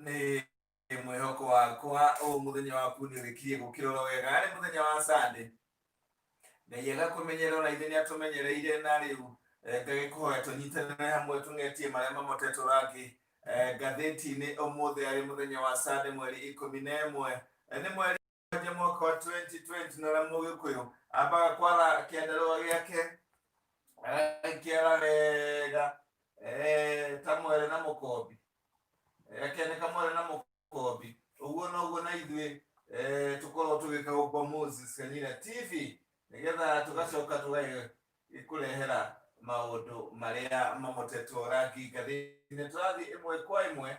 Nĩ mwĩhoko wakwa ũũ mũthenya waku nĩ ũrĩkirie gũkĩrora wega arĩ mũthenya wa Sunday. Ngai agakũmenyerera ona ithuĩ nĩ atũmenyereire na rĩu ngagĩkũhoya tũnyitanĩre hamwe tũng'etie marĩa mamotetwo rangi ngathĩti-inĩ ũmũthĩ arĩ mũthenya wa Sunday mweri 11 nĩ mweri wa mwaka wa 2020 na ũrĩa mũgĩkũyũ ambaga kwara kĩandarũa gĩake agakĩara wega ta mwere na mũkombi, akĩanĩka mwere na mũkombi. Ũguo noguo na ithuĩ tũkorwo tũgĩka gũkũ Moses Kanyira TV nĩgetha tũgacoka tũgagĩkũrehera maũndũ marĩa mamotetwo rangi ngathĩti-inĩ. Tũrathiĩ ĩmwe kwa ĩmwe,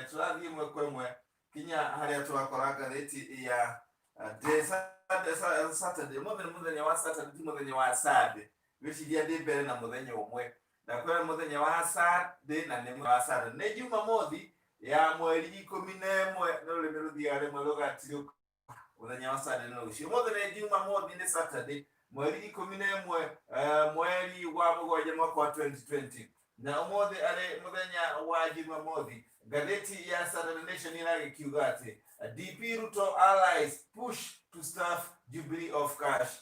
tũrathiĩ ĩmwe kwa ĩmwe kinya harĩa tũrakora ngathĩti ya Saturday. Ũmũthĩ nĩ mũthenya wa Saturday, ti mũthenya wa Sunday. Ngwĩciria ndĩ mbere na mũthenya ũmwe. Ndakwĩra mũthenya wa Sunday na nĩ wa Saturday. Nĩ Jumamothi ya mweri 11, nĩ rũrĩmĩ rũthiaga rĩmwe rũgatirũka. Mũthenya wa Sunday nĩ rũciũ. Ũmũthĩ nĩ Jumamothi, nĩ Saturday, mweri 11 mweri wa mũgwanja mwaka wa 2020. Na ũmũthĩ arĩ mũthenya wa Jumamothi, ngathĩti ya Saturday Nation ĩragĩkiuga atĩ DP Ruto allies push to staff Jubilee of cash.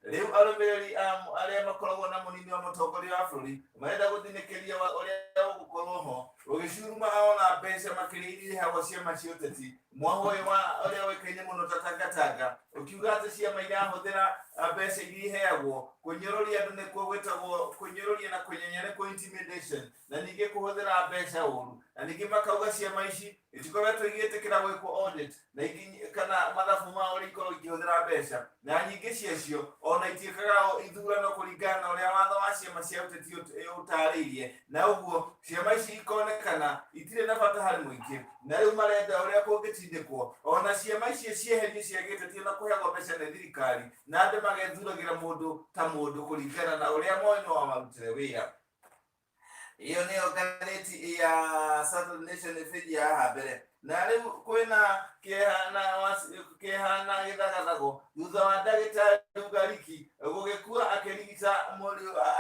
Rĩu arũmĩrĩri a arĩa makoragwo na mũnini wa mũtongoria wa bũrũri marenda gũthinĩkĩria wa ũrĩa ũgũkorwo ho ũgĩcuruma ona mbeca makĩria iria iheagwo ciama cia ũteti. Mwahũ ũyũ wa ũrĩa ũĩkaine mũno ta Tangatanga ũkiuga atĩ ciama irahũthĩra mbeca iria iheagwo kũnyũrũria andũ, nĩkuo gwĩtagwo kũnyũrũria na kũnyenya, nĩkuo intimidation, na ningĩ kũhũthĩra mbeca ũru. Na ningĩ makauga ciama ici itikoretwo igĩtĩkĩra gwĩkwo audit na ingĩ kana mathabu mao ũrĩa ikorwo ikĩhũthĩra mbeca, na nyingĩ ciacio ona itiĩkaga ithurano kũringana na ũrĩa watho wa ciama cia ũteti ũtarĩirie, na ũguo ciama ici ikonekana itirĩ na bata harĩ mũingĩ. Na rĩu marenda ũrĩa kũngĩtindĩkwo ona ciama icio cieherio cia gĩũteti ona kũheagwo mbeca nĩ thirikari, na andũ magethuragĩra mũndũ ta mũndũ kũringana na ũrĩa moĩ no amarutĩre wĩra. Iyo nĩyo ngathĩti ya Saturday Nation, bĩnji ya haha mbere. Na rĩu kwĩna kĩeha na kĩeha na gĩthagathago thutha wa ndagĩtarĩ Rugariki gũgĩkua akĩrigita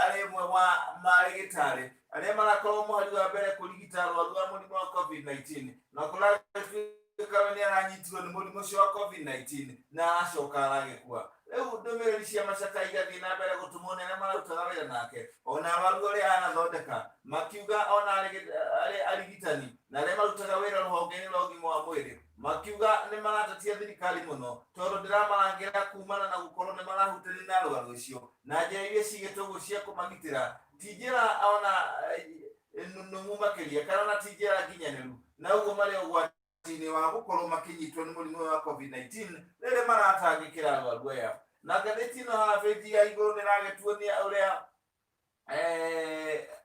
arĩ ũmwe wa marĩgĩtarĩ arĩa marakorwo mũhari wa mbere kũrigita arwaru a mũrimũ wa COVID-19, na kũragĩtuĩka we nĩ aranyitirwo nĩ mũrimũ ũcio wa COVID-19 na aracoka aragĩkua. Rĩu ndũmĩrĩri cia macaka igathiĩ na mbere gũtũmwo nĩ arĩa mararutaga wĩra nake ona arwaru arĩa anathondeka, makiuga ona arĩ arigitani na arĩa marutaga wĩra rũhonge-inĩ rwa ũgima wa mwĩrĩ makiuga nĩ maratatia thirikari mũno tondũ ndĩramarangĩra kumana na gũkorwo nĩ marahutania na arwaru acio, na njĩra iria cigĩtwo ũguo cia kũmagitĩra ti njĩra ona nũmu makĩria kana na ti njĩra nginyanĩru, na ũguo marĩ ũgwati ũgwati-inĩ wa gũkorwo makĩnyitwo nĩ mũrimũ wa COVID-19 rĩrĩa maratangĩkĩra arwaru aya. Na ngathĩti ĩno haha bĩnji ya igũrũ nĩ ĩragĩtuonia ũrĩa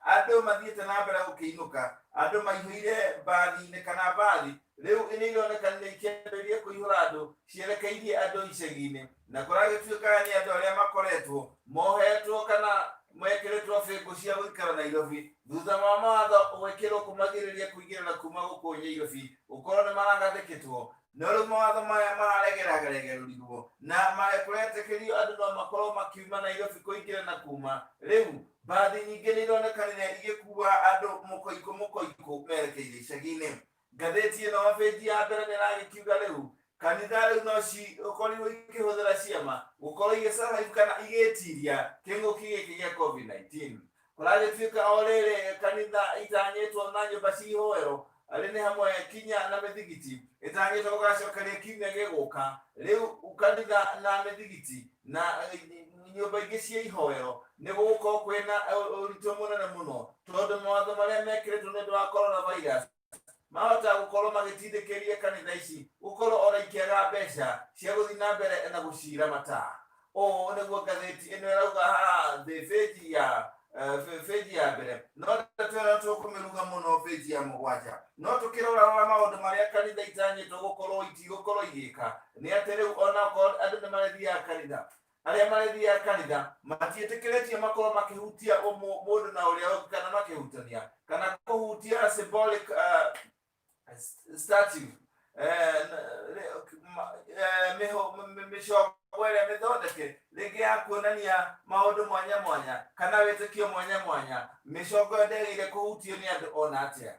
andũ mathiĩte na mbere gũkĩinũka, andũ maihũire mbathi-inĩ kana mbathi rĩu nĩ ironeka nĩ ikĩambĩrĩria kũihũra andũ cierekeirie andũ icagi-inĩ, na kũragĩtuĩka nĩ andũ arĩa makoretwo mohetwo kana mekĩrĩtwo bĩngũ cia gũikara Nairobi thutha wa mawatho gwĩkĩrwo kũmagirĩrĩria kũingĩra na kuma gũkũ Nyairobi gũkorwo nĩ maragathĩkĩtwo. No rĩu mawatho maya mararegeregerũrirwo na kũretĩkĩrio andũ no makorwo makiuma Nairobi kũingĩra na kuma. Rĩu mbathi nyingĩ nĩ ironekanire igĩkua andũ mũkoikũ mũkoikũ merekeire icagi-inĩ. Ngathĩti ĩno bĩnji ya mbere nĩ ĩragĩkiuga rĩu kanitha rĩu no cikorirwo ikĩhũthĩra ciama gũkorwo igĩ kana igĩtiria kĩng'ũki gĩkĩ gĩa COVID-19. Kũragĩtuĩka o rĩrĩ kanitha itanyĩtwo na nyũmba cia ihoero arĩ nĩ hamwe kinya na mĩthigiti ĩtanyĩtwo gũgacokeria kiumia gĩgũka. Rĩu kanitha na mĩthigiti na nyũmba ingĩ cia ihoero nĩ gũgũkorwo kwĩna ũritũ mũnene mũno tondũ mawatho marĩa mekĩrĩtwo nĩ ũndũ wa coronavirus mahota gũkorwo magĩtindĩkĩria kanitha ici gũkorwo ona ikĩaga mbeca cia gũthiĩ na mbere na gũciramata. Ũũ nĩguo ngathĩti ĩno ĩrauga haha thĩ bĩnji ya mbere, no ndeto ĩno tũkũmĩruga mũno bĩnji ya mũgwanja. No tũkĩrora maũndũ marĩa kanitha itanyĩtwo gũkorwo itigũkorwo igĩka nĩ atĩ rĩu ona okorwo andũ nĩ marĩthiaga kanitha, arĩa marĩthiaga kanitha matiĩtĩkĩrĩtio makorwo makĩhutia mũndũ na ũrĩa ũngĩ kana makĩhutania kana kũhutia symbolic statue, mĩcongo ĩrĩa mĩthondeke rĩngĩ ya kuonania maũndũ mwanya mwanya kana wĩtĩkio mwanya mwanya. Mĩcongo ĩyo ndĩagĩrĩire kũhutio nĩ andũ ona atĩa.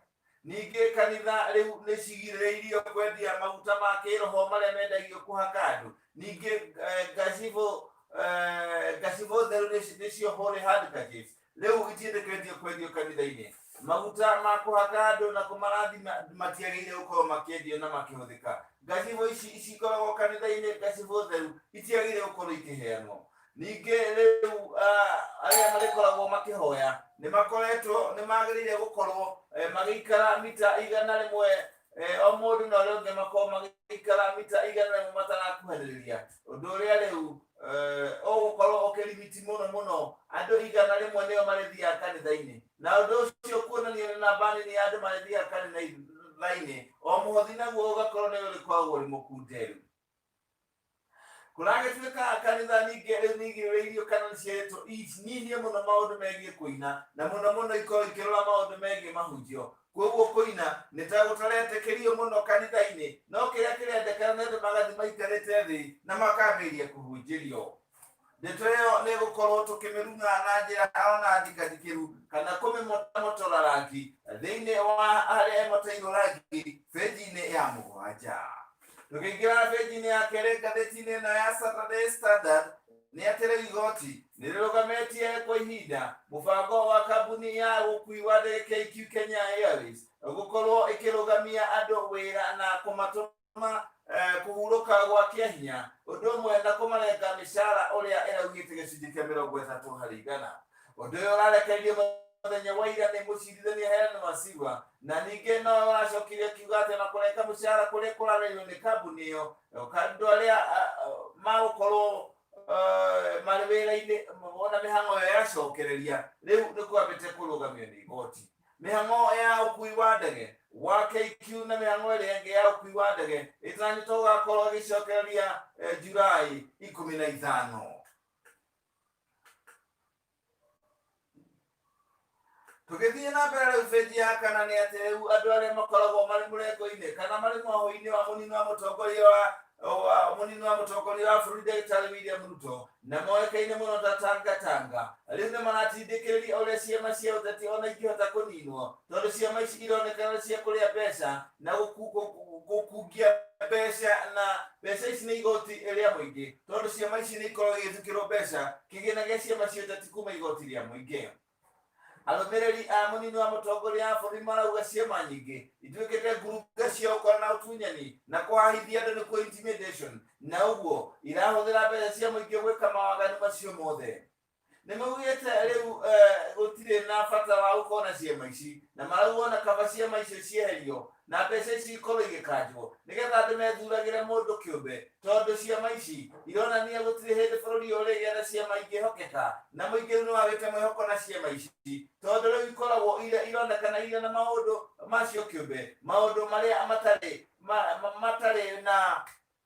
Ningĩ kanitha rĩu nĩ cigirĩrĩirio kwendia maguta ma kĩroho marĩa mendagio kũhaka andũ. Ningĩ ngacibũ theru nĩcio holy handkerchiefs rĩu itiĩtĩkĩrĩtio kwendio kanitha-inĩ. Maguta ma kũhaka andũ na kũmarathima matiagĩrĩire gũkorwo makĩendio na makĩhũthĩka. Ngacibũ ici cikoragwo kanitha-inĩ, ngacibũ theru itiagĩrĩire gũkorwo ikĩheanwo. Ningĩ rĩu arĩa marĩkoragwo makĩhoya nĩ makoretwo nĩ magĩrĩire gũkorwo magĩikara mita 100, o mũndũ na ũrĩa ũngĩ makorwo magĩikara mita 100 matarakuhanĩrĩria, ũndũ ũrĩa rĩu ũgũkorwo ũkĩrimiti mũno mũno andũ 100 nĩo marĩthiaga kanitha-inĩ, na ũndũ ũcio kuonania nĩ namba nini ya andũ marĩthiaga kanitha-inĩ. O mũhothi naguo ũgakorwo nĩ ũrĩkoragwo ũrĩ mũkunderu. Kũragĩtuĩka kanitha ningĩ rĩu nĩ igirĩrĩirio kana nĩ ciĩrĩtwo inyihie mũno maũndũ megiĩ kũina, na mũno mũno ikorwo ikĩrora maũndũ megiĩ mahunjio. Koguo kũina nĩ ta gũtaretĩkĩrio mũno kanitha-inĩ, no kĩrĩa kĩrendekana nĩ andũ magathiĩ maikarĩte thĩ na makambĩrĩria kũhunjĩrio. Ndeto ĩyo nĩ gũkorwo tũkĩmĩrung'a na njĩra ona ndikandikĩru kana kũmĩmotora rangi thĩinĩ wa harĩa ĩmoteirwo rangi benji-inĩ ya 7. Tũkĩingĩra benji-inĩ ya kerĩ ngathĩti-inĩ ĩno ya Saturday Standard nĩ atĩ rĩu igoti nĩ rĩrũgamĩtie kwa ihinda mũbango wa kambuni ya ũkui wa ndege KQ Kenya Airways gũkorwo ĩkĩrũgamia andũ wĩra na kũmatũma kũhurũka gwa kĩa hinya, ũndũ ũmwe na kũmarenga mĩcara ũrĩa ĩraugĩte gĩcunjĩ kĩa 30%. Ũndũ ũyũ ũrarekereirio mũthenya wa ira nĩ mũcirithania Helen Wasiwa, na ningĩ no ũracokire akiuga atĩ ona kũrenga mũcara kũrĩa kũrarĩrĩrio nĩ kambuni ĩyo, andũ arĩa magũkorwo marĩ wĩra-inĩ ona mĩhang'o ĩyo yacokereria rĩu nĩ kwambĩte kũrũgamio nĩ igoti. Mĩhang'o ya ũkui wa ndege wa KQ na mĩhang'o ĩrĩa ĩngĩ ya ũkui wa ndege ĩtanyĩtwo gũgakorwo ĩgĩcokereria Julai 15. Tũgĩthiĩ na mbere rĩu benji ya kana nĩ atĩ rĩu andũ arĩa makoragwo marĩ mũrengo-inĩ kana marĩ mwaho-inĩ wa mũnini wa mũtongoria wa mũnini wa mũtongoria wa bũrũri ndagĩtarĩ William Ruto na moĩkaine mũno ta Tanga Tanga rĩu nĩ maratindĩkĩrĩria ũrĩa ciama cia ũteti ona ingĩhota kũninwo, tondũ ciama ici ironekana nĩ cia kũrĩa mbeca na gũkungia mbeca, na mbeca ici nĩ igoti rĩa mũingĩ, tondũ ciama ici nĩ ikoragwo igĩthukĩrwo mbeca kĩgĩna gĩa ciama cia ũteti kuma igoti rĩa mũingĩ. Arũmĩrĩri a mũnini wa mũtongoria wa bũrũri marauga ciama nyingĩ ituĩkĩte ngurunga cia ũkora na ũtunyani na kũhahithia andũ nĩkuo intimidation, na ũguo irahũthĩra mbeca cia mũingĩ gwĩka mawaganu macio mothe. Nĩ maugĩte rĩu gũtirĩ na bata wa gũkorwo na ciama ici, na marauga ona kaba ciama icio cieherio na mbeca ici ikorwo igĩkanjwo nĩgetha andũ methuragĩre mũndũ kĩũmbe, tondũ ciama ici ironania gũtirĩ hĩndĩ bũrũri ũyũ ũrĩgĩa na ciama ingĩhokeka, na mũingĩ rĩu nĩwagĩte mwĩhoko na ciama ici, tondũ rĩu ikoragwo ironekana irĩ na maũndũ macio kĩũmbe, maũndũ marĩa matarĩ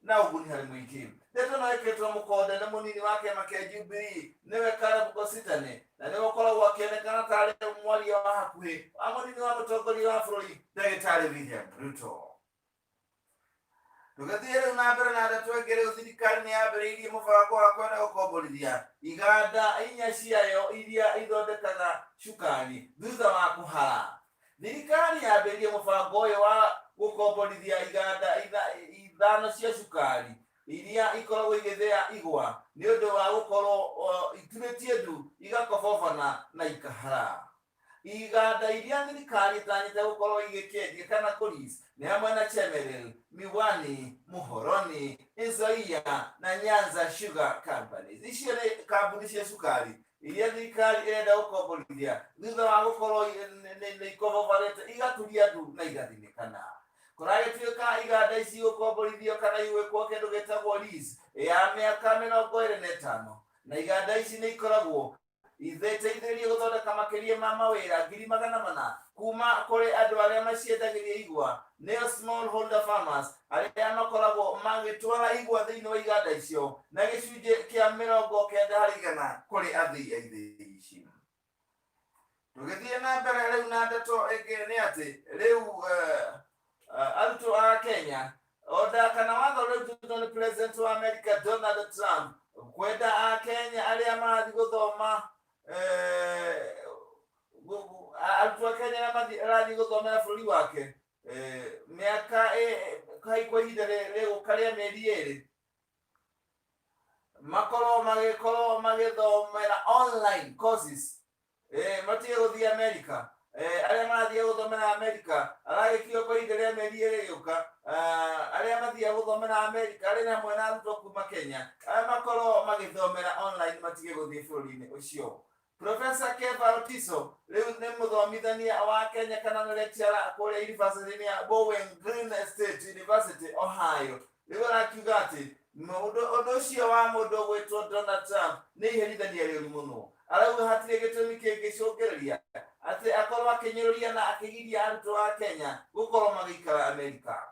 na ũguni harĩ mũingĩ. Ndeto no ĩkĩrĩtwo mũkonde nĩ mũnini wa kĩama kĩa Jubilee nĩwe Caleb Kositany, na nĩwe ũkoragwo akĩonekana tarĩ mwaria wa hakuhĩ wa mũnini wa mũtongoria wa bũrũri ndagĩtarĩ William Ruto. Tũgĩthiĩ rĩu na mbere na ndeto ĩngĩ, rĩu thirikari nĩ yambĩrĩirie mũbango wa kwenda gũkomborithia iganda inya ciayo iria ithondekaga cukari thutha wa kũhara. Thirikari yambĩrĩirie mũbango ũyũ wa gũkomborithia iganda ithano cia cukari iria ikoragwo igĩthĩa igwa nĩ ũndũ wa gũkorwo iturĩtie ndu igakobobana na ikahara. Iganda iria thirikari ĩtanyĩte gũkorwo igĩkĩendia kana kũ-lease nĩ hamwe na Chemelil, Miwani, Muhoroni, Nzoia na Nyanza Sugar Companies. Icio nĩ kambuni cia cukari iria thirikari ĩrenda gũkomborithia thutha wa gũkorwo nĩ ikobobarĩte igaturia ndu na igathinĩkana. Kũragĩtuĩka iganda ici gũkomborithio kana igwĩkwo kĩndũ gĩtagwo lease ya mĩaka 25, na iganda ici nĩ ikoragwo iteithĩrĩrie gũthondeka makĩria ma mawĩra 400,000 kuma kũrĩ andũ arĩa maciendagĩria igwa, nĩo smallholder farmers, arĩa makoragwo magĩtwara igwa thĩinĩ wa iganda icio, na gĩcunjĩ kĩa 90% kũrĩ athĩi a ithĩi ici. Tũgĩthiĩ na mbere rĩu na ndeto ĩngĩ nĩ atĩ rĩu arutwo a Kenya onda kana watho ũrĩa ũrutĩtwo nĩ president wa America Donald Trump kwenda a Kenya arĩa marathiĩ gũthoma. Arutwo a Kenya arĩa marathiĩ gũthomera bũrũri wake mĩaka kai kwa ihinda rĩgũka rĩa mĩeri 2 makorwo magĩkorwo magĩthomera online courses, matige gũthiĩ America. Arĩa marathiĩ gũthomera America aragĩkiuga kwa ihinda rĩa mĩeri 2 ĩgũka, arĩa mathiaga gũthomera America arĩ hamwe na arutwo kuma Kenya arĩa makorwo magĩthomera online matige gũthiĩ bũrũri-inĩ ũcio. Professor Kefa Otiso rĩu nĩ mũthomithania wa Kenya kana nĩ lecturer kũrĩa university ya Bowling Green State University, Ohio. Rĩu arakiuga atĩ ũndũ ũcio wa mũndũ ũgwĩtwo Donald Trump nĩ iherithania rĩũru mũno. Arauga hatirĩ gĩtũmi kĩngĩcũngĩrĩria atĩ akorwo akĩnyũrũria na akĩgiria arutwo a Kenya gũkorwo magĩikara Amerika.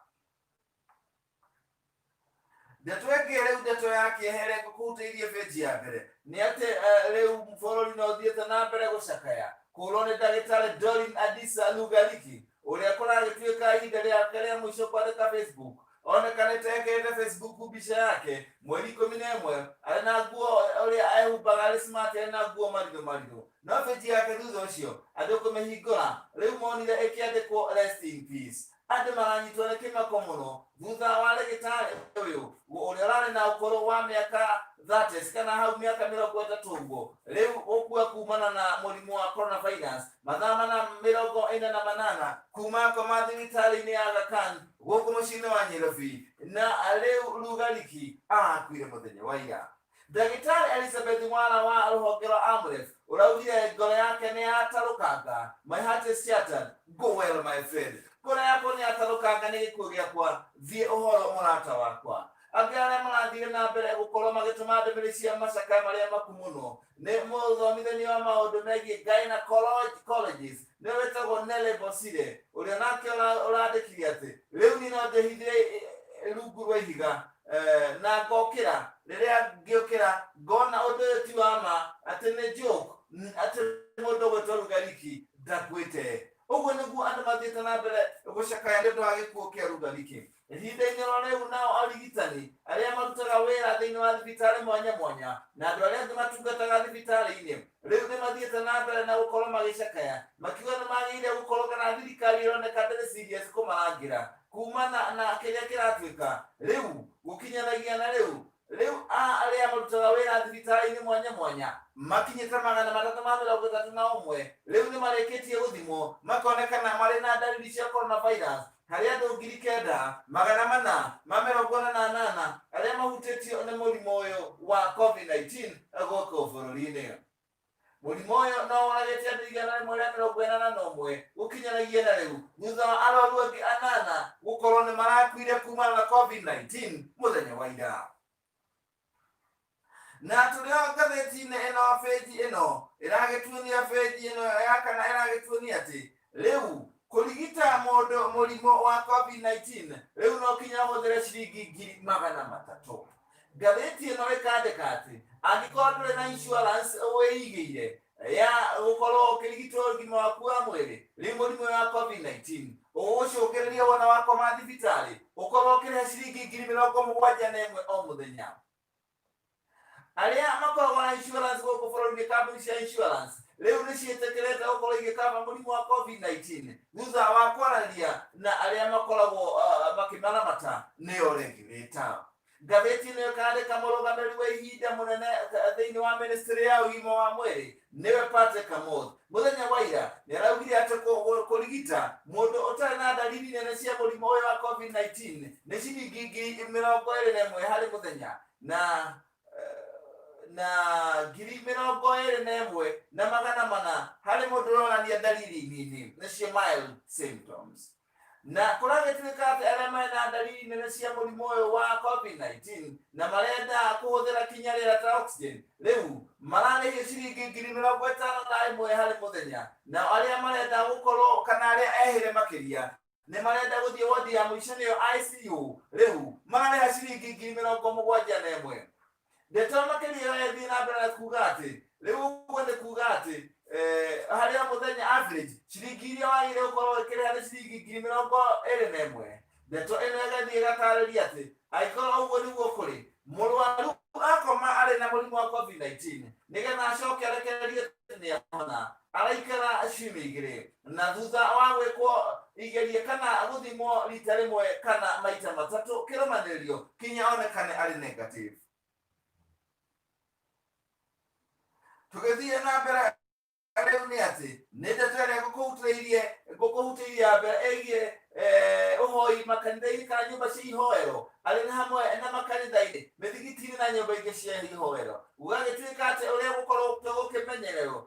Ndeto ĩngĩ rĩu, ndeto ya kĩeha ĩrĩa ngũkũhutĩirie benji ya mbere nĩ atĩ rĩu bũrũri no ũthiĩte na mbere gũcakaya kũrwo nĩ ndagĩtarĩ Doreen Adisa Lugariki, ũrĩa kũragĩtuĩka ihinda rĩake rĩa mũico kwandĩka Facebook onekanĩte ekĩrĩte Facebook mbica yake mweri 11 arĩ na nguo ũrĩa ehumbaga arĩ smart, arĩ na nguo maritũ maritũ, no benji yake thutha ũcio andũ kũmĩhingũra rĩu monire ĩkĩandĩkwo "Rest in peace". Andũ maranyitwo nĩ kĩmako mũno thutha wa rĩgĩtarĩ ũyũ ũrĩa ũrarĩ na ũkũrũ wa mĩaka 30 kana hau mĩaka 30 ũguo rĩu gũkua kumana na mũrimũ wa coronavirus mathaa 448 kuma koma thibitarĩ-inĩ ya Aga Khan gũkũ mũciĩ-inĩ wa Nairobi. Na rĩu Rugariki arakuire mũthenya wa ira. Ndagĩtarĩ Elizabeth Wala wa rũhonge rwa Amref ũraugire ngoro yake nĩ yatarũkanga. "My heart is shattered. Go well, my friend." Ngoro yakwa nĩ yatarũkanga nĩ gĩkuũ gĩakwa, thiĩ ũhoro mũrata wakwa. Angĩ arĩa marathire na mbere gũkorwo magĩtũma ndũmĩrĩri cia macakaya marĩa maku mũno nĩ mũthomithania wa maũndũ megiĩ gynecologists, nĩwe wĩtagwo Nele Bosire, ũrĩa nake ũrandĩkire atĩ rĩu niĩ no ndĩhithire rungu rwa ihiga na ngokĩra rĩrĩa ngĩũkĩra ngona ũndũ ũyũ ti wa ma, atĩ nĩ joke, atĩ mũndũ ũgwĩtwo Rugariki ndakuĩte. Ũguo nĩguo andũ mathiĩte na mbere gũcakaya nĩ ũndũ wa gĩkuũ kĩa Rugariki. Ihinda-inĩ oro rĩu nao arigitani arĩa marutaga wĩra thĩinĩ wa thibitarĩ mwanya mwanya na andũ arĩa angĩ matungataga thibitarĩ-inĩ rĩu nĩ mathiĩte na mbere na gũkorwo magĩcakaya makiuga nĩ magĩrĩire gũkorwo kana thirikari ĩroneka ndĩrĩ serious kũmarangĩra kumana na kĩrĩa kĩratuĩka rĩu gũkinyanagia na rĩu arĩa marutaga wĩra thibitarĩ-inĩ mwanya mwanya makinyĩte 331 rĩu nĩ marĩkĩtie gũthimwo makonekana marĩ na ndariri cia coronavirus, harĩ andũ 9448 arĩa mahutĩtio nĩ mũrimũ ũyũ wa COVID-19 gũkũ bũrũri-inĩ. Mũrimũ ũyũ no ũragĩte andũ 181 gũkinyanagia na rĩu, thutha wa arwaru angĩ anana gũkorwo nĩ marakuire kumana na COVID-19 mũthenya wa ira. Na tũrĩ o ngathĩti-inĩ ĩno, benji ĩno ĩragĩtuonia, benji ĩno ya kana ĩragĩtuonia atĩ rĩu kũrigita mũndũ mũrimũ wa COVID-19 rĩu no kinya ũhũthĩre ciringi 300,000. Ngathĩti ĩno ĩkandĩka atĩ angĩkorwo ndũrĩ na insurance wĩigĩire ya gũkorwo ũkĩrigitwo ũgima waku wa mwĩrĩ, rĩu mũrimũ wa COVID-19 ũgũcũngĩrĩria wona wakoma thibitarĩ ũkorwo ũkĩrĩha ciringi 71,000 o mũthenya. Arĩa makoragwo na insurance gũkũ bũrũri-inĩ, kambuni cia insurance rĩu nĩ ciĩtĩkĩrĩte gũkorwo igĩkaba mũrimũ wa COVID-19 thutha wa kwaranĩria na arĩa makoragwo makĩmaramata, nĩo regulator. Ngathĩti ĩno ĩkandĩka mũrũgamĩrĩri wa ihinda mũnene thĩinĩ wa ministry ya ũgima wa mwĩrĩ, nĩwe Patrick Kamoth, mũthenya wa ira nĩ araugire atĩ kũrigita mũndũ ũtarĩ na ndariri nene cia mũrimũ ũyũ wa COVID-19 nĩ ciringi 21,000 harĩ mũthenya na 21,400 harĩ mũndũ ũronania ndariri nini, nĩcio mild symptoms. Na kũragĩtuĩka atĩ arĩa marĩ na ndariri nene cia mũrimũ ũyũ wa COVID-19 na marenda kũhũthĩra kinya rĩera ta oxygen rĩu mararĩhio ciringi 51,000 harĩ mũthenya. Na arĩa marenda gũkorwo kana arĩa ehĩre makĩria nĩ marenda gũthiĩ wodi ya mũico, nĩyo ICU, rĩu mararĩha ciringi 71,000. Ndeto makĩria ĩrathiĩ na mbere na kuga atĩ rĩu ũguo nĩ kuga atĩ harĩ o mũthenya average ciringi iria wagĩrĩire gũkorwo ũkĩrĩha nĩ ciringi 21,000. Ndeto ĩno ĩgathiĩ ĩgatarĩria atĩ angĩkorwo ũguo nĩguo kũrĩ, mũrwaru akoma arĩ na mũrimũ wa COVID-19 nĩgetha acoke arekererio nĩ ahona, araikara ciumia 2 na thutha wa gwĩkwo igeria kana gũthimwo rita rĩmwe kana maita matatũ kĩrũmanĩrĩrio kinya onekane arĩ negative. Tũgĩthiĩ na mbere rĩu nĩ atĩ nĩ ndeto ĩrĩa ngũkũhutĩirie ya mbere ĩgiĩ ũhoi makanitha-inĩ kana nyũmba cia ihoero arĩ na hamwe na makanitha-inĩ, mĩthigiti-inĩ na nyũmba ingĩ cia ihoero, gũgagĩtuĩka atĩ ũrĩa gũkorwo gũkĩmenyererwo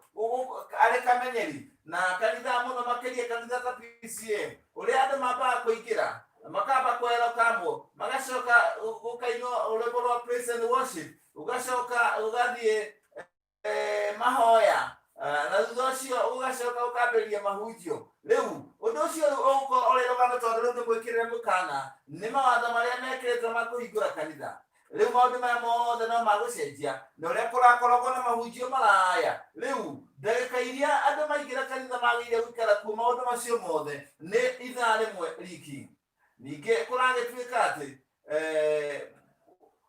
arĩ kamenyeri na kanitha mũno makĩria kanitha ta PCA, ũrĩa andũ mambaga kũingĩra makamba kwerwo magacoka gũkainwo rwĩmbo rwa praise and worship, ũgacoka ũgathiĩ mahoya, na thutha ũcio ũgacoka ũkambĩrĩria mahunjio. Rĩu ũndũ ũcio rĩu ũgũkorwo ũrĩ rũgano tondũ rĩu nĩ mwĩkĩrĩre mũkana nĩ mawatho marĩa mekĩrĩtwo ma kũhingũra kanitha. Rĩu maũndũ maya mothe no magũcenjia na ũrĩa kũrakoragwo na mahunjio maraya. Rĩu ndagĩka iria andũ maingĩra kanitha magĩrĩire gũikara kuo maũndũ macio mothe nĩ ithaa rĩmwe riki. Ningĩ kũragĩtuĩka atĩ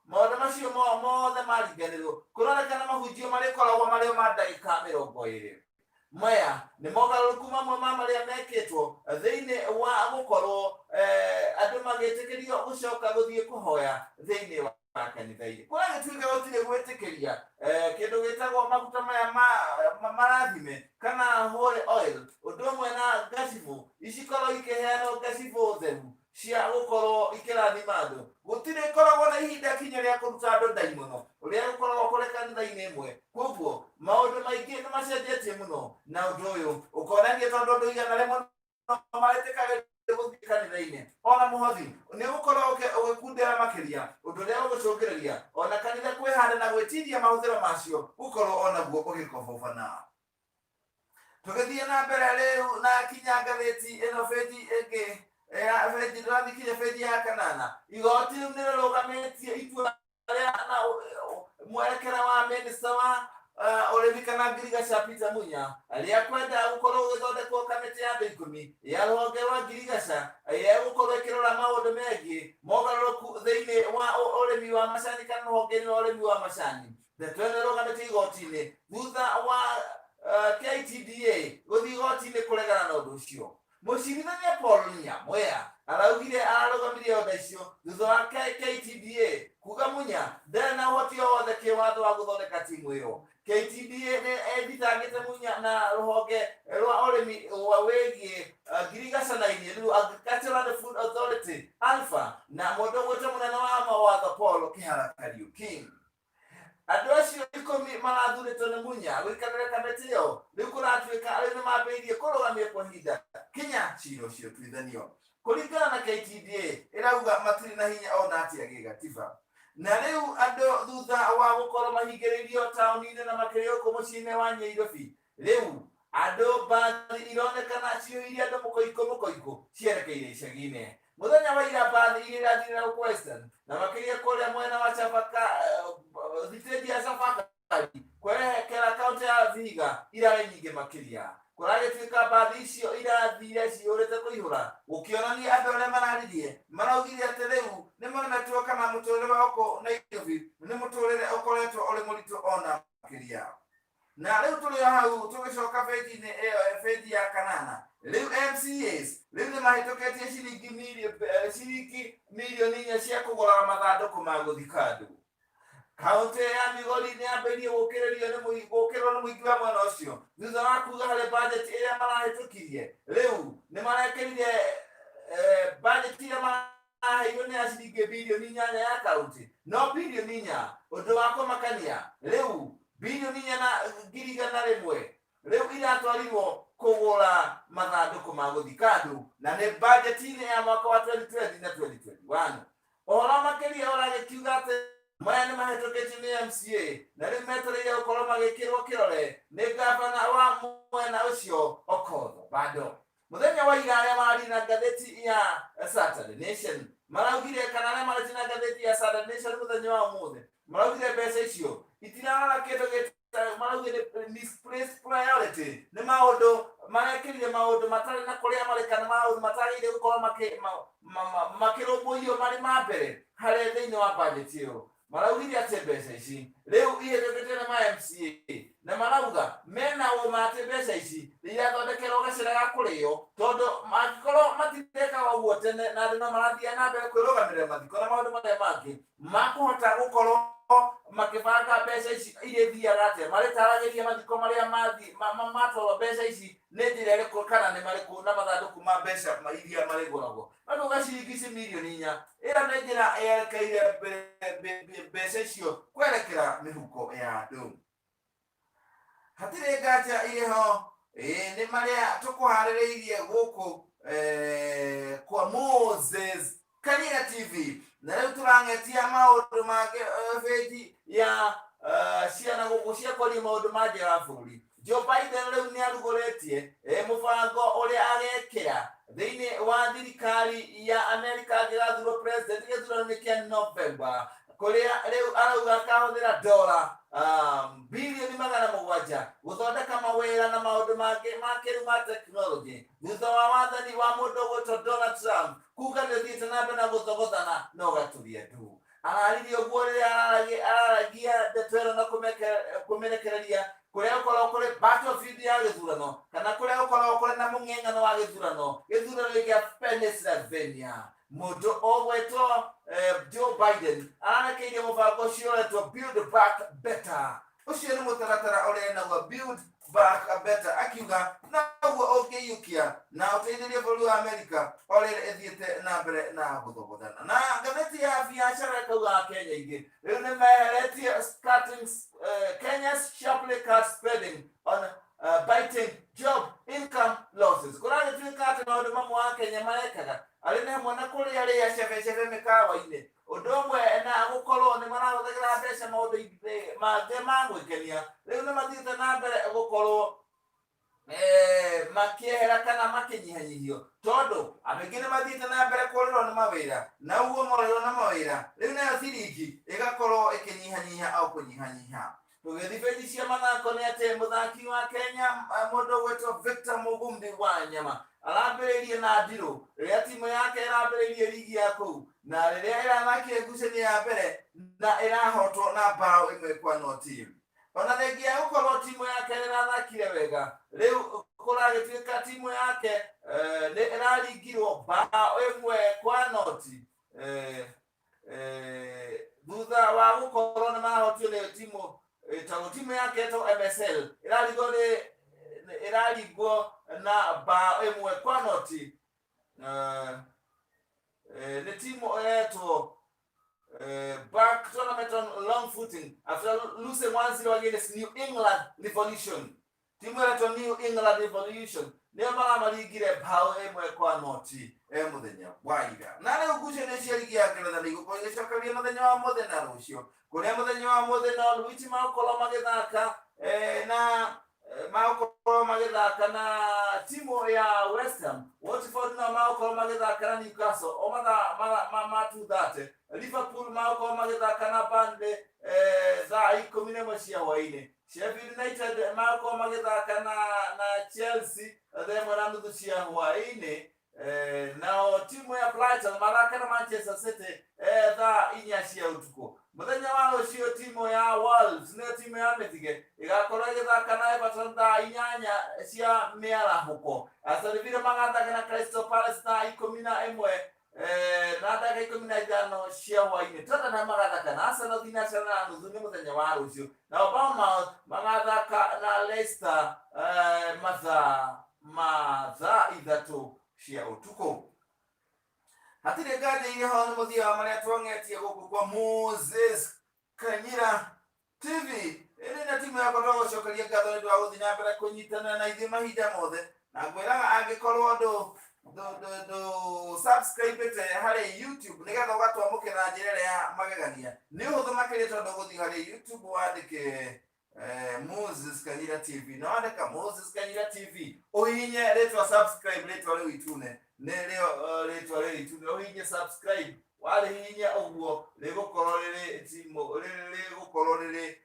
maũndũ macio mothe maringanĩrwo kũronekana mahunjio marĩkoragwo marĩ ma ndagĩka 20. Maya nĩ mogarũrũku mamwe ma marĩa mekĩtwo thĩinĩ wa gũkorwo andũ magĩtĩkĩrio gũcoka gũthiĩ kũhoya thĩinĩ wa kanitha-inĩ. Kũragĩtuĩka gũtirĩ gwĩtĩkĩria kĩndũ gĩtagwo maguta maya marathime kana holy oil, ũndũ ũmwe na ngacibũ icikorwo ikĩheanwo ngacibũ theru cia gũkorwo ikĩrathima andũ. Gũtirĩ ĩkoragwo na ihinda kinya rĩa kũruta andũ ndaimono ũrĩa gũkoragwo kũrĩ kanitha-inĩ ĩmwe. Koguo maũndũ maingĩ nĩ macenjetie mũno, na ũndũ ũyũ ũkonania tondũ andũ 100 maretĩkagĩrio gũthiĩ kanitha-inĩ ona mũhothi nĩ ũgũkorwo ũgĩkundera makĩria, ũndũ ũrĩa ũgũcũngĩrĩria ona kanitha kwĩhanda na gwĩtiria mahũthĩro macio gũkorwo onaguo ũgĩkobobana. Tũgĩthiĩ na mbere rĩu na kinya ngathĩti ĩno benji ĩngĩ ya benji, ndĩrathiĩ kinya benji ya kanana. Igoti rĩu nĩrĩrũgamĩtie itua rĩa na mwerekera wa minista wa ũrĩmi kana ngirigaca Peter Munya rĩa kwenda gũkorwo gũgĩthondekwo kamĩtĩ ya andũ 10 ya rũhonge rwa ngirigaca ĩrĩa ĩgũkorwo ĩkĩrora maũndũ megiĩ mogarũrũku thĩinĩ wa ũrĩmi wa macani kana rũhonge-inĩ rwa ũrĩmi wa macani. Ndeto ĩno ĩrũgamĩtio igoti-inĩ thutha wa KTDA gũthiĩ igoti-inĩ kũregana na ũndũ ũcio. Mũcirithania Paul Nyamweya araugire ararũgamirie oda icio thutha wa KTDA kuga Munya ndarĩ na ũhoti o wothe kĩwatho wa gũthondeka timu ĩyo. KTDA nĩ ĩthitangĩte Munya na rũhonge rwa ũrĩmi wa wĩgiĩ ngirigaca na irio nĩruo Agricultural and Food Authority ALFA na mũndũ ũgwĩtwo mũnene wa mawatho Paul Kĩhara Kariuki. Andũ acio 10 marathurĩtwo nĩ Munya gũikarĩra kamĩtĩ ĩyo rĩu kũratuĩka rĩu nĩ mambĩrĩirie kũrũgamio kwa ihinda kinya cira ũcio ũtuithanio. Kũringana na KTDA ĩrauga matirĩ na hinya ona atĩa gĩgatiba. Na rĩu andũ thutha wa gũkorwo mahingĩrĩirio taũni-inĩ na makĩria gũkũ mũciĩ-inĩ wa Nyairobi, rĩu andũ mbathi ironekana ciyũire andũ mũkoiko mũkoiko cierekeire icagi-inĩ. Mũthenya wa ira mbathi iria irathire gũkũ Western na makĩria kũrĩa mwena wa Chapaka, thitĩnji ya Chapakari kwerekera kaũntĩ ya Vihiga irarĩ nyingĩ makĩria. Kũragĩtuĩka mbathi icio irathire ciyũrĩte kũihũra, gũkĩonania andũ arĩa mararirie maraugire atĩ rĩu nĩ maremetwo kana mũtũrĩre wa gũkũ Nairobi nĩ mũtũrĩre ũkoretwo ũrĩ mũritũ ona makĩria. Na rĩu tũrĩ o hau tũgĩcoka benji-inĩ ĩyo, benji ya kanana, rĩu MCAs rĩu nĩ mahĩtũkĩtie ciringi mirioni 4 cia kũgũra mathandũkũ ma gũthika andũ. Kaũntĩ ya Migori nĩ yambĩrĩirie gũkĩrĩrio nĩ gũkĩrĩrwo nĩ mũingĩ wa mwena ũcio thutha wa kuga harĩ bajeti ĩrĩa marahĩtũkirie. Rĩu nĩ marekĩrire bajeti ĩrĩa maraheirwo nĩ ya ciringi birioni 8 ya kaũntĩ, no birioni 4 ũndũ wa kũmakania rĩu birioni 4 na ngiri 100 rĩu iratwarirwo kũgũra mathandũkũ ma gũthika andũ na nĩ bajeti-inĩ ya mwaka wa 2020 na 2021. Ũhoro makĩria ũragĩkiuga atĩ maya nĩ mahĩtũkĩtio nĩ MCA na rĩu metereire gũkorwo magĩkĩrwo kĩrore nĩ gavana wa mwena ũcio Okoth Obado. Mũthenya wa ira arĩa mararĩ na ngathĩti ya Saturday Nation maraugire, kana arĩa mararĩ na ngathĩti ya Saturday Nation mũthenya wa ũmũthĩ maraugire mbeca icio itirarora kĩndũ gĩta, maraugire nĩ misplaced priority, nĩ maũndũ Marekĩrire maũndũ matarĩ na kũrĩa marĩ kana maũndũ matagĩrĩire gũkorwo makĩrũmbũiyo marĩ ma mbere harĩ thĩinĩ wa bajeti ĩyo. Maraugire atĩ mbeca ici rĩu ihĩtũkĩtio nĩ ma MCA, na marauga mena ũma atĩ mbeca ici nĩ irathondekerwo gacĩra ga kũrĩo, tondũ mangĩkorwo matirekaga ũguo tene na andũ no marathiĩ na mbere kwĩrũgamĩrĩra mathiko na maũndũ marĩa mangĩ, makũhota gũkorwo makĩbanga mbeca ici irĩthiaga atĩa, marĩtaragĩria mathiko marĩa mathiĩ matwarwo mbeca ici nĩ njĩra ĩrĩkũ kana nĩ marĩkũ na mathandũkũ ma mbeca iria marĩgũragwo. No tuga ciringi ici mirioni 4, ĩyo nĩ njĩra yerekeire mbeca icio kwerekera mĩhuko ya andũ. Hatirĩ nganja irĩ ho, ĩĩ nĩ marĩa tũkũharĩrĩirie gũkũ kwa Moses Kanina TV. Na rĩu tũrang'etia maũndũ mangĩ, bĩnji ya ciana gũkũ cia kwaria maũndũ ma nja wa bũrũri. Joe Biden rĩu nĩ arugũrĩtie mũbango ũrĩa agekĩra thĩinĩ wa thirikari ya Amerika angĩgathurwo president gĩthurano-inĩ kĩa November, kũrĩa rĩu arauga akahũthĩra dola bilioni 700 gũthondeka mawĩra na maũndũ mangĩ ma kĩrĩu ma tekinoronjĩ, thutha wa wathani wa mũndũ ũgwĩtwo Donald Trump kuga nĩ ũthiĩte na mbere na gũthogothana na ũgaturia ndu. Araririe ũguo rĩrĩa araragia ndeto ĩno na kũmĩrekereria kũrĩa gũkoragwo kũrĩ battlefield ya gĩthurano, kana kũrĩa gũkoragwo kũrĩ na mũng'eng'ano wa gĩthurano gĩa Pennsylvania. Mũndũ ũgwĩtwo Joe Biden ararekeirie mũbango ũcio ũretwo Build Back Better. Ũcio nĩ mũtaratara ũrĩa naguo Build Back Better, akiuga noguo ũngĩiyũkia na ũteithĩrie bũrũri wa Amerika o rĩrĩ ĩthiĩte na mbere na gũthogothana. Na ngathĩti ya biacara ĩkauga Kenya ingĩ rĩu nĩ meheretie cutting, Kenya's sharply cut spending on biting job income losses. Kũragĩtuĩka atĩ maũndũ mamwe wa Kenya marekaga arĩ nĩ hamwe na kũrĩa rĩa cebecebe mĩkawa-inĩ, ũndũ ũmwe na gũkorwo nĩ marahũthagĩra mbeca maũndũ-inĩ mangĩ ma gwĩkenia. Rĩu nĩ mathiĩte na mbere gũkorwo makĩehera kana makĩnyihanyihio, tondũ andũ aingĩ nĩ mathiĩte na mbere kũrĩrwo nĩ mawĩra, na ũguo morĩrwo na mawĩra, rĩu nayo ciringi ĩgakorwo ĩkĩnyihanyiha o kũnyihanyiha. Tũgĩthiĩ benji cia mathako, nĩ atĩ mũthaki wa Kenya, mũndũ ũgwĩtwo Victor Mugumbi wa Nyama, arambĩrĩirie na ndirũ rĩrĩa timu yake ĩrambĩrĩirie ligi ya kũu, na rĩrĩa ĩrathakire ngucanio ya mbere na ĩrahotwo na 1-0. Ona thengia ya gũkorwo timu yake nĩ ĩrathakire wega, rĩu kũragĩtuĩka timu yake nĩ ĩraringirwo 1-0, thutha wa gũkorwo nĩ marahotio nĩ timu ĩtagwo, timu yake ĩtagwo MSL, ĩraringwo nĩ ĩraringwo na 1-0 nĩ timu ĩretwo back tournament on long footing after losing 1-0 against New England Revolution. Timu ĩretwo New England Revolution nĩo maramaringire 1-0 mũthenya wa ira. Na rĩu ngucanio cia ligi ya Ngeretha nĩ igũkorwo igĩcokereria mũthenya wa mũthĩ na rũciũ, kũrĩa mũthenya wa mũthĩ Norwich magũkorwo magĩthaka na magũkorwo magĩthaka na timu ya West Ham. Watford nao magũkorwo magĩthaka na Newcastle o mathaa ma 2:30. Liverpool magũkorwo magĩthaka na Burnley thaa 11 cia hwaĩ-inĩ. Sheffield United magũkorwo magĩthaka na Chelsea thaa 1:30 cia hwaĩ-inĩ. Nao timu ya Brighton mathaka na Manchester City thaa 4 cia ũtukũ. Mũthenya wa rũciũ, timu ya Wolves, nĩyo timu ya mĩthige, ĩgakorwo ĩgĩthaka na Everton thaa 8 cia mĩarahũko. Aston Villa magathaka na Crystal Palace thaa 11 na ndagĩka 15 cia hwaĩ-inĩ. Tottenham magathaka na Arsenal 6:30, nĩ mũthenya wa rũciũ. Nao Bournemouth magathaka na Leicester mathaa ma thaa 3 cia ũtukũ. Hatirĩ nganja irĩ ho, nĩ mũthia wa marĩa twang'etie gũkũ kwa Moses Kanyira TV. Ĩrĩ na timu yakwa, twagũcokeria ngatho nĩ ũndũ wa gũthiĩ na mbere kũnyitanĩra na ithuĩ mahinda mothe, na ngwĩraga angĩkorwo ndũ subscribe harĩ YouTube nĩgetha ũgatwamũkĩra na njĩra ĩrĩa ya magegania, nĩ ũhũthũ makĩria, tondũ ũgũthiĩ harĩ YouTube wandĩke Moses Kanyira TV, na wandĩka Moses Kanyira TV ũhihinye rĩtwa subscribe, rĩtwa rĩu itune nĩrĩo, rĩtwa rĩrĩ itune, ũhihinye subscribe. Warĩhihinya ũguo rĩgũkorwo rĩrĩ timũ rĩgũkorwo rĩrĩ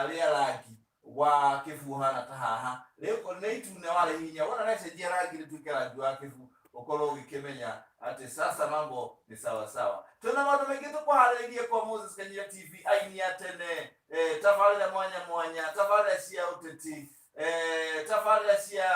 rĩa rangi. Wa kĩbu ũhana ta haha rĩu nĩ itune warĩhihinya wona recenjia rangi rĩtuĩke rangi wa kĩbu ũkorwo ũgĩkĩmenya atĩ sasa mambo ni sawa sawa. Twĩna maũndũ maingĩ tũkũharĩrĩirie kwa Moses Kanyira TV, aini a tene, tabarĩra mwanya mwanya, tabarĩra cia ũteti, tabarĩra cia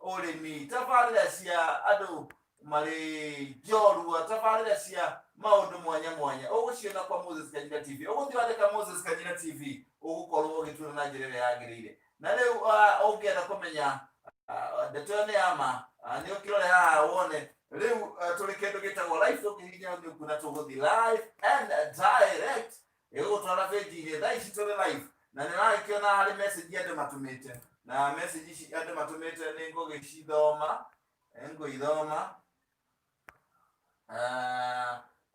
ũrĩmi, tabarĩra cia andũ marĩ njorua, tabarĩra cia maũndũ mwanya mwanya ũgũciona kwa Moses Kanyira TV. Ũgũthiĩ wandĩka Moses Kanyira TV, ũgũkorwo ũgĩtuona na njĩra ĩrĩa yagĩrĩire. Na rĩu ũngĩenda kũmenya ndeto ĩyo nĩ ya ma, nĩ ũkĩrore haha wone rĩu tũrĩ kĩndũ gĩtagwo live. Tũngĩhihinya nĩ ũkuona tũgũthiĩ live and direct, ĩgũgũtwara page-inĩ. Thaa ici tũrĩ live na nĩ ũragĩkĩona harĩ message andũ matũmĩte, na message ici andũ matũmĩte nĩ ngũgĩcithoma, ngũithoma.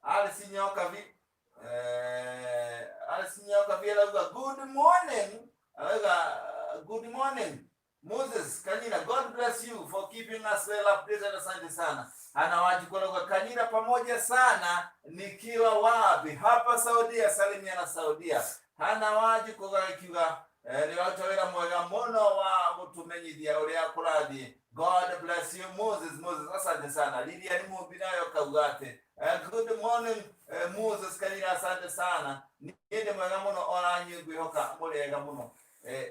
Alice Nyokabi, Alice Nyokabi arauga good morning, arauga good morning Moses Kanyira, God bless you for keeping us well updated. Asante sana. Ana wajibu arauga Kanyira pamoja sana nikiwa wapi? Hapa Saudia, salimiana Saudia. Hana wajibu kiuga nĩ waruta wĩra mwega mũno wa gũtũmenyithia ũrĩa kũrathiĩ. God bless you Moses. Moses, asante sana. Lilian Mumbi nayo kauga atĩ good morning Moses Kanyira, asante sana. Niĩ ndĩ mwega mũno, ona inyuĩ ngwĩhoka mũrĩ ega mũno.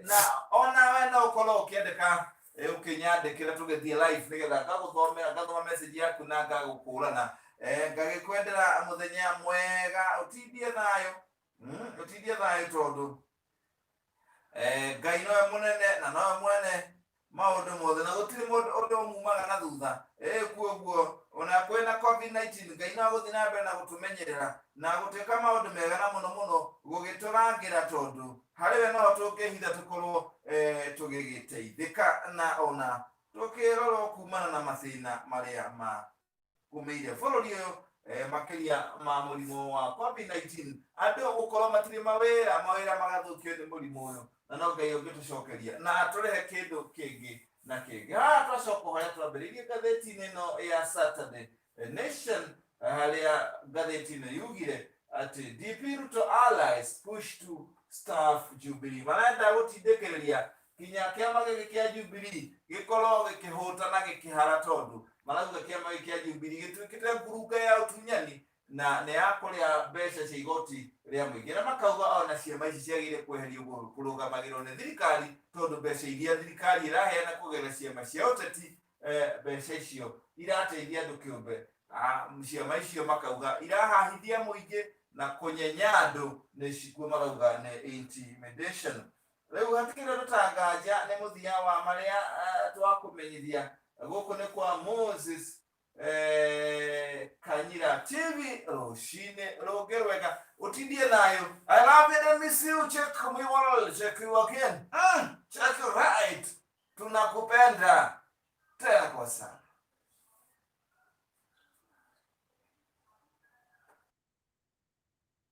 Na ona we no ũkorwo ũkĩandĩka, ũkĩnyandĩkĩra tũgĩthiĩ live nĩgetha ngagũthomera, ngathoma message yaku na ngagũkũrana. Ngagĩkwendera mũthenya mwega, ũtindie thayũ, ũtindie thayũ tondũ Ngai nowe mũnene na nowe mwene maũndũ mothe na gũtirĩ mũndũ ũndũ ũmumaga na thutha. Kuoguo ona kwĩna COVID-19, Ngai no agũthiĩ na mbere na gũtũmenyerera na gũtwĩka maũndũ mega na mũno mũno gũgĩtũrangĩra, tondũ harĩ we no tũngĩhitha tũkorwo tũgĩgĩteithĩka na ona tũkĩrorwo kumana na mathĩna marĩa magũmĩire bũrũri ũyũ, makĩria ma mũrimũ wa COVID-19, andũ gũkorwo matirĩ mawĩra, mawĩra magathũkio nĩ mũrimũ ũyũ, na no Ngai ũngĩtũcokeria na atũrehe kĩndũ kĩngĩ na kĩngĩ. Haha twacoka harĩa twambĩrĩirie ngathĩti-inĩ ĩno ya Saturday Nation, harĩa ngathĩti ĩno yugire atĩ DP Ruto allies push to staff Jubilee, marenda gũtindĩkĩrĩria kinya kĩama gĩkĩ kĩa Jubilee gĩkorwo gĩkĩhũta na gĩkĩhara, tondũ marauga kĩama gĩkĩ kĩa Jubilee gĩtuĩkĩte ngurunga ya ũtunyani na nĩ ya kũrĩa mbeca cia igoti rĩa mũingĩ, na makauga ona ciama ici ciagĩrĩire kweherio kũrũgamagĩrwo nĩ thirikari, tondũ mbeca iria thirikari ĩraheana kũgerera ciama cia ũteti, mbeca icio irateithia andũ kĩũmbe. Ciama icio makauga irahahithia mũingĩ na kũnyenya andũ, nĩ cikuo marauga nĩ intimidation. Rĩu hatikĩrĩ ũndũ ta nganja nĩ mũthia wa marĩa twakũmenyithia. Gũkũ nĩ kwa Moses Kanyira TV, rũcinĩ rũngĩ rwega, ũtindie thayũ. I love you and miss you. Check me world, check you again, check you right. Tunakupenda tena kwa sana.